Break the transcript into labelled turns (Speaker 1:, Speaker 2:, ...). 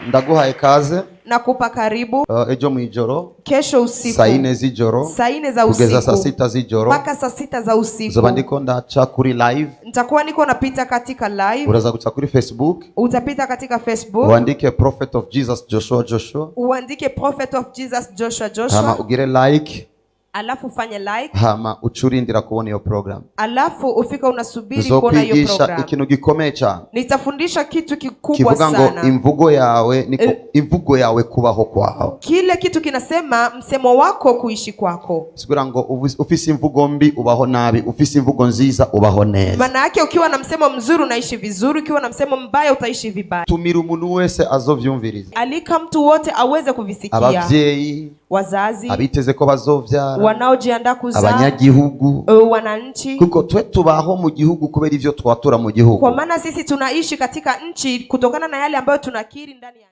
Speaker 1: Ndaguhaye kaze.
Speaker 2: Nakupa karibu.
Speaker 1: Ejo mw'ijoro,
Speaker 2: Kesho usiku,
Speaker 1: saa yine z'ijoro
Speaker 2: saa 4 za
Speaker 1: kugeza saa
Speaker 2: usiku
Speaker 1: 6 z'ijoro,
Speaker 2: mpaka saa 6 za usiku,
Speaker 1: zoba ndiko ndaca kuri live.
Speaker 2: Nitakuwa niko napita katika live.
Speaker 1: Uraza guca kuri Facebook,
Speaker 2: Utapita katika Facebook,
Speaker 1: wandike Prophet of Jesus Joshua Joshua,
Speaker 2: uandike Prophet of Jesus Joshua
Speaker 1: hama
Speaker 2: Joshua,
Speaker 1: ugire like,
Speaker 2: alafu ufanye like,
Speaker 1: hama ucurindira kubona iyo program.
Speaker 2: Alafu ufika unasubiri kuona hiyo
Speaker 1: Nzokwigisha
Speaker 2: program.
Speaker 1: Ikintu gikomeye cyane
Speaker 2: Nitafundisha kitu kikubwa
Speaker 1: kivuga ngo
Speaker 2: sana.
Speaker 1: Imvugo yawe niko imvugo yawe kubaho kwawe.
Speaker 2: Kile kitu kinasema msemo wako kuishi kwako.
Speaker 1: Sigura ngo ufise imvugo mbi ubaho nabi, ufise imvugo nziza ubaho neza.
Speaker 2: Maana yake ukiwa na msemo mzuri unaishi vizuri, ukiwa na msemo mbaya utaishi vibaya.
Speaker 1: Tumira umuntu wese azovyumviriza.
Speaker 2: Alika mtu wote aweze kuvisikia.
Speaker 1: Abavyeyi,
Speaker 2: Wazazi,
Speaker 1: abiteze ko bazovyara,
Speaker 2: wanaojiandaa kuzaa,
Speaker 1: abanyagihugu,
Speaker 2: wananchi,
Speaker 1: kuko twe tubaho mu gihugu kubera ivyo twatura mu gihugu.
Speaker 2: Kwa maana sisi tunaishi katika nchi kutokana na yale ambayo tunakiri ndani ya